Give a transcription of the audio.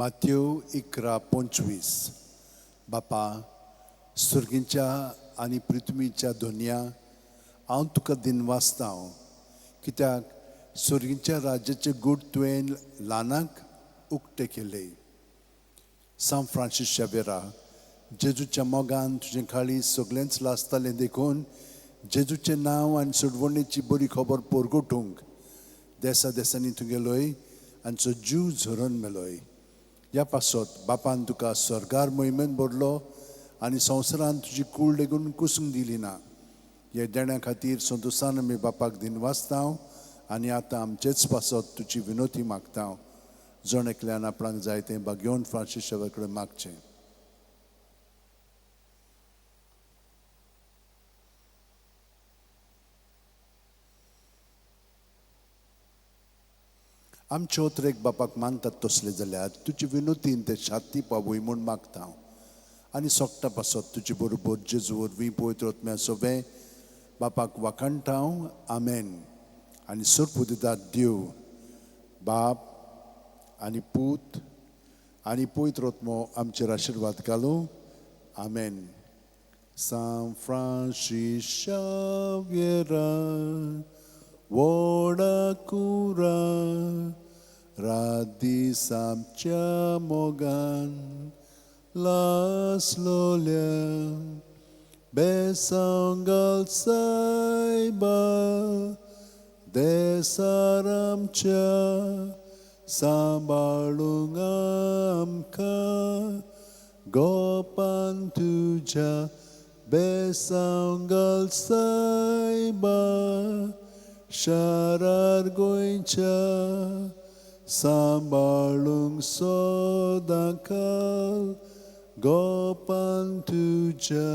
मातेव 11:25. बापा, सर्गीच्या आनी पृथ्वीच्या धोनया, हांव तुका दिनवासता कित्याक सर्गीच्या राज्याचे गूट तुवें ल्हानाक उक्ते केले. सांत फ्रांसीस शावेरा, जेजूच्या मोगान तुजें काळीज सगळेंच लासतालें देखून जेजूचें नांव आनी सोडवणेची बरी खबर परगटूंक देसा देसांनी तूं गेलोय आनी जीव झरोवन मेलोय. ह्या पासत बापान तुका स्वर्गार मोहिमेन भरलो आनी संवसारान तुजी कूळ लेगून कुसूंक दिली ना. ह्या देण्या खातीर संतोशान आमी बापाक दिनवासता आनी आतां आमचेच पासत तुजी विनोती मागता. जण एकल्यान आपणाक जाय तें भाग्योवन फ्रांसीस शावेर कडेन मागचें. आमचे ओतरेक बापाक मानतात तसले जाल्यार तुजे विनोतीन ते शाती पावय म्हूण मागता आनी सोकटा पासत तुजे बरोबर जेजू वरवीं पवित्र आत्म्या सोबें बापाक वाखाणटा. आमेन. आनी सोर्पू दितात देव बाप आनी पूत आनी पवित्र आत्मो आमचेर आशिर्वाद घालूं. आमेन. सांत फ्रांसीस शाव्येरा व्हडा कुरा रात दीस आमच्या मोगान लासलोल्या बेसांव घाल सायबा देसार आमच्या सांबाळूंक आमकां गोपान तुज्या बेसांव घाल सायबा शारार गोंयच्या सांबाळूंक सदांकाल गोपान तुज्या.